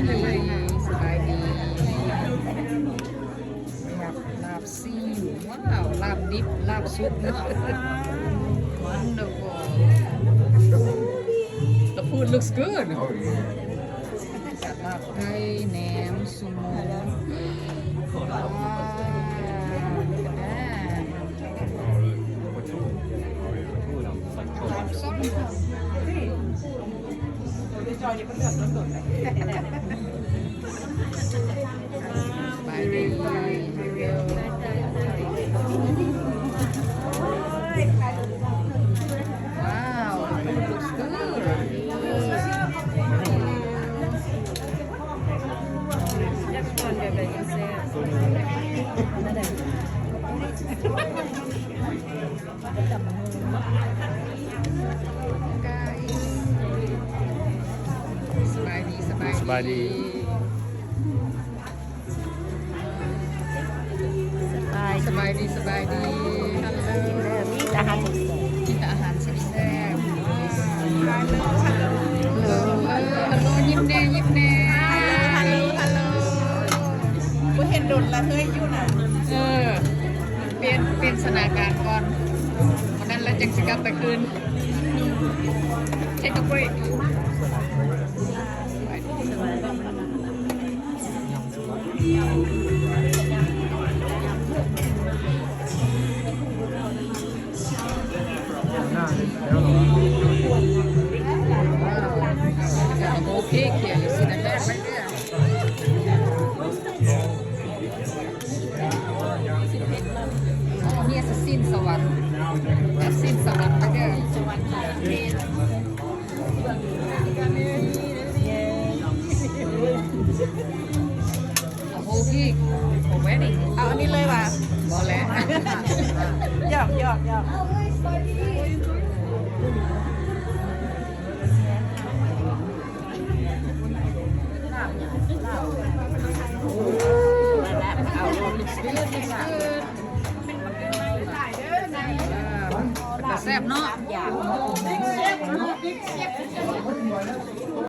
ສະບາຍດີ ສະບາຍດີ. ລາບ ລາບຊີນ ວ້າວ ລາບດິບ ລາບສຸກເນາະ. Wonderful. The food looks good. ລາບໄກ່ ແໜມ ຊຸໂມງ ວ້າວ ລາບສົ້ມ. ສະບາຍດີ ວ້າວ looks good. ສະບາຍດີ ສະບາຍດີ ສະບາຍດີ. ສະບາຍດີ ສະບາຍດີ ຮັລໂຫຼ ມີແຕ່ອາຫານແຊບໆ ມີແຕ່ອາຫານແຊບໆ. ຮັລໂຫຼ ຮັລໂຫຼ ຍິ້ມແດ່ ຍິ້ມແດ່ ຮັລໂຫຼ ຮັລໂຫຼ ບໍ່ເຫັນດົນລະເຮີ້ຍ ຢູ່ນະ. ເອີ ປ່ຽນ ປ່ຽນສະຖານະການກ່ອນ ມື້ນັ້ນລະຈັ່ງຊິກັບໄປຄືນ. Take a break. ໂອເຄ ເຄ ຢູ່ຊິໄດ້ໄປເດີ້. ໂອ້ ເຮຍ ຊີ້ນສະຫວັນ ຊີ້ນສະຫວັນໄປເດີ້. ໂອ້ໂຫ ເອົາອັນນີ້ເລີຍຫວາ? ບໍ່ແຫຼະ ຢອກ ຢອກ ຢອກ. ແຊບເນາະ.